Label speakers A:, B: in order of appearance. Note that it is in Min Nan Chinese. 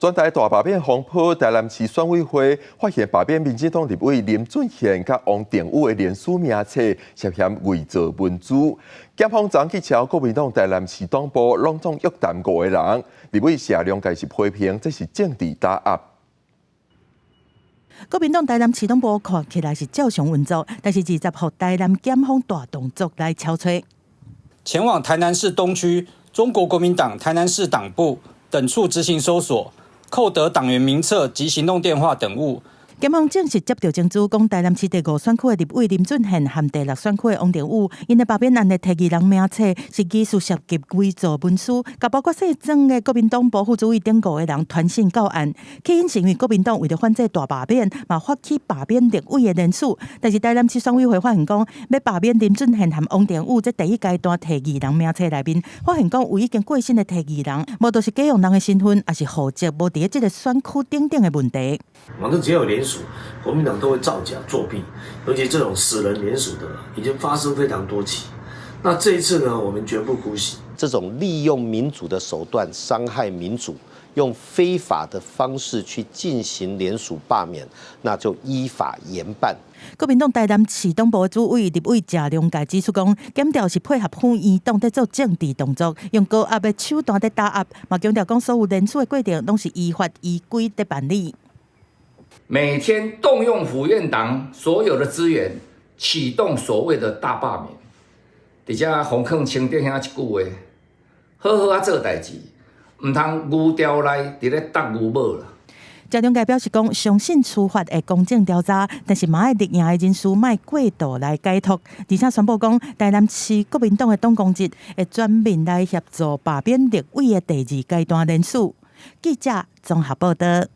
A: 全台大罷免風波，台南市選委會發現罷免民進黨立委林俊憲佮王定宇的連署名冊涉嫌偽造文書。檢方昨去敲國民黨台南市黨部，攏總約談五個人。立委謝良介是批評這是政治打壓。
B: 國民黨台南市黨部看起來是照常運作，但是20號台南檢方大動作來敲揣。
C: 前往台南市東區中國國民黨台南市黨部等處執行搜索，扣得黨員名冊及行動電話等物。
B: 檢方正式接著證據，講台南市第五選區的立委林俊憲和第六選區的王定宇，𪜶的罷免案的提議人名冊是疑似涉及偽造文書，佮包括姓曾的國民黨部副主委等五個人傳訊告案。起因是因為國民黨為著反制大罷免，嘛發起罷免立委的聯署，但是台南市選委會發現講，欲罷免林俊憲和王定宇這第一階段提議人名冊內面，發現講有已經過身的提議人，無就是假用人的身份，抑是戶籍無佇這个選區等等的問題。
D: 反正只要有聯署，國民黨都會造假作弊，尤其這種死人聯署的已經發生非常多起。那這一次呢，我們絕不姑息。
E: 這種利用民主的手段傷害民主，用非法的方式去進行聯署罷免，那就依法嚴辦。
B: 國民黨台南市黨部主委立委謝良介指出講，檢調是配合府院黨佇做政治動作，用高壓的手段佇打壓，嘛強調講所有聯署的過程攏是依法依規佇辦理。
F: 每天動用府院黨所有的資源，啟動所謂的大罷免。佇遮洪坑清頂遐一句話：好好仔做代誌，毋通牛牢內佇咧觸牛母啦。
B: 謝良介表示講，相信司法會公正調查，但是嘛愛力贏的人士莫過度來解讀。而且宣布講，台南市國民黨的黨公職會全面來協助罷免立委的第二階段聯署。記者綜合報道。